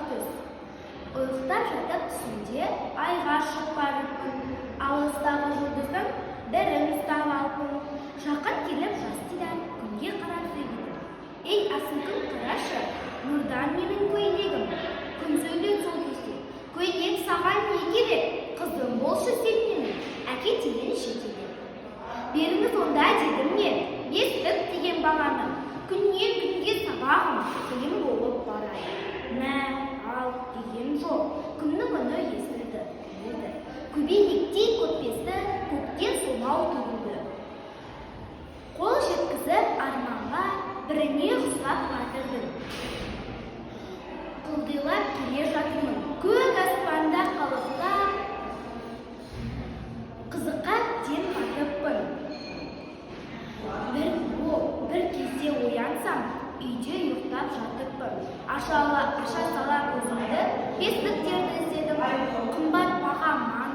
түс. Ұйықтап жатып түсімде айға шығып барыппын. Алыстағы жұлдыздың бірін ұстап алыппын. Жақын келіп жас дидар күнге қарап сөйледім: «Ей, асыл күн, қарашы, нұрдан менің көйлегім». Күн сөйледі сол кезде: «Көйлек саған не керек? Қызым болшы сен менің, әкетейін шетелге». «Беріңіз онда, – дедім мен, – бестік деген баланы. Күннен күнге сабағым қиын болып барады». «Мә, ал», – деген жоқ. Күннің үні естілді болды. Көбелектей көкпесті көктен сонау төгілді. Қол жеткізіп арманға біріне ұқсап батырдың. Құлдилап келе жатырмын көк аспанда қалықтап, қызыққа әбден батыппын. Бір кезде оянсам, үйде ұйықтап жатыппын. Аша сала көзімді, бестіктерді іздедім. Қымбат баға.